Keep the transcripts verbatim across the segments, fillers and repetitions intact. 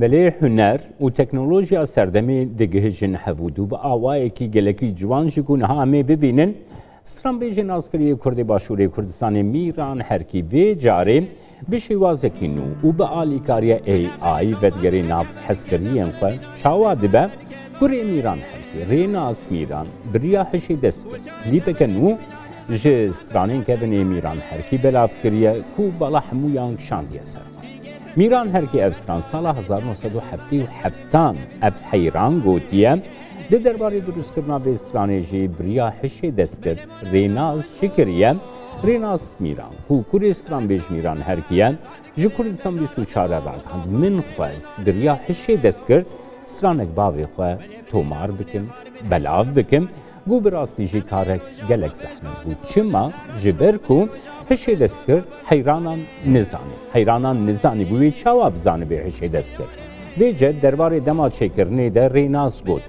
Belê huner û teknolojiya serdemê digihijin hev û dû bi awayekî gelekî ciwan jî ku niha em ê bibînin. Stranbêjê naskiriyê Kurdê Başûrê Kurdistanê Mîran Herkî vê carê bi şêwazekî nû û bi alîkariya A I vedigerê nav hezkiriyên xwe. Çawa dibe? Kurê Mîran Herkî, Rênas Mîran, bi riya hişê dest kir. Klîpeke nû ji stranên kevinê Mîran Herkî belav kiriye ku bala hemûyan kişandiye ser. Mîran Herkî ev stran sala hezar neh sed û heftê û heftan ev heyran gotiye. Di derbarê dirustkirina vê stranê jî bi riya hişê dest kir. Rênas çi kiriye? Rênas Mîran, ku kurê stranbêj Mîran Herkî ye, ji Kurdistan bîst û çar re ragihand, min xwest bi riya hişê dest kir, stranek bavê xwe tomar bikim, belav bikim. Got, bi rastî jî karek gelek zehmet bû. Çima? Ji ber ku hişê dest kir, heyranan nizanî. Heyranan nizanî bû wê çawa bizanibe hişê dest kir. Vêce derbarê dema çêkirinê de Rênas got,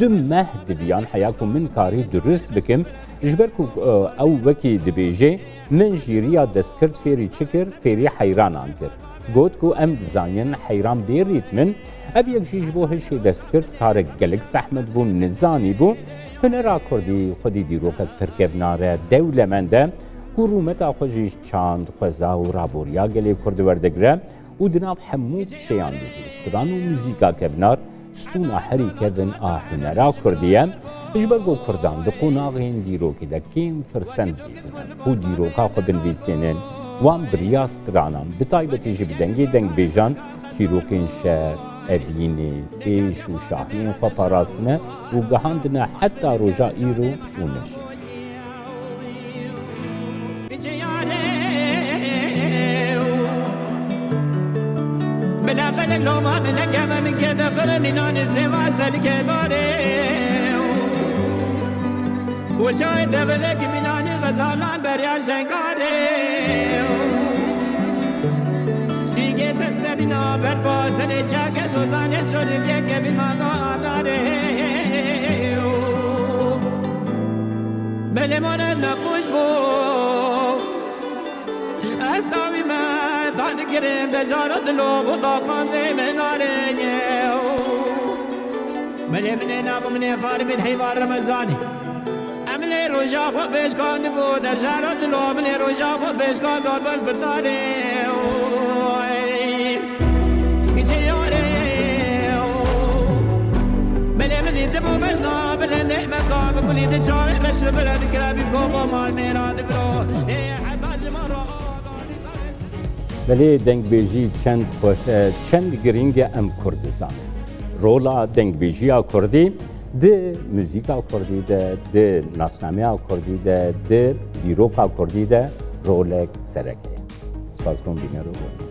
du meh diviyan heya ku min karî durust bikim, ji ber ku, e, ew wekî dibêje, min jî riya dest kir, fêrî çi kir? Fêrî heyranan kir. Got ku em dizanin heyran bê rîtm in. Ev yek jî ji bo hişê dest kir karek gelek zehmet bû, nizanî bû. Hunera kurdî xwedî dîrokek pir kevnar e, dewlemend e, ku rûmeta xwe ji çand, xweza û raboriya gelê kurd werdigire û di nav hemû pişeyan de jî stran û muzîka kevnar stûna herî kevin a hunera kurdî ye. Ji ber ku kurdan di qonaxên dîrokê de kêm firsend dîtin ku dîroka xwe binivîsînin, wan bi riya stranan, bi taybetî jî bi dengê dengbêjan, çîrokên şer, evînê, êş û şahiyên xwe parastine û gihandine heta roja îro û nijî. Bila felek loma min heke me min kete xire mînanê sêva selike barê. Û çayê develek mînanê xezalan berya şenkarê. Sîgê dest nebîna berba serê çake zozanê çolike kevî mada adarê. Belê mane nexweş bû. Ez dawî me dadigirim de jara dilo bû daxwazê min arênye. Belê minê nabo minê xaribîn heyva Remezanî. Em lê roja xwe pêşkan digo de jara dilo minê roja xwe pêşkan do bil bidarê. Oy. Gicê yarê. Belê min dî dibû mejna bilendê me ka bi gulî di çavê reş bi bilend kira bî koko mal mêra dibiro. Ê heba ji me ro. Belê dengbêjî çend xweş e, çend girîng e em Kurd dizanin. Rola dengbêjiya Kurdî di muzîka Kurdî de, di nasnameya Kurdî de, di dîroka Kurdî de rolek sereke ye. Spas kom bîner û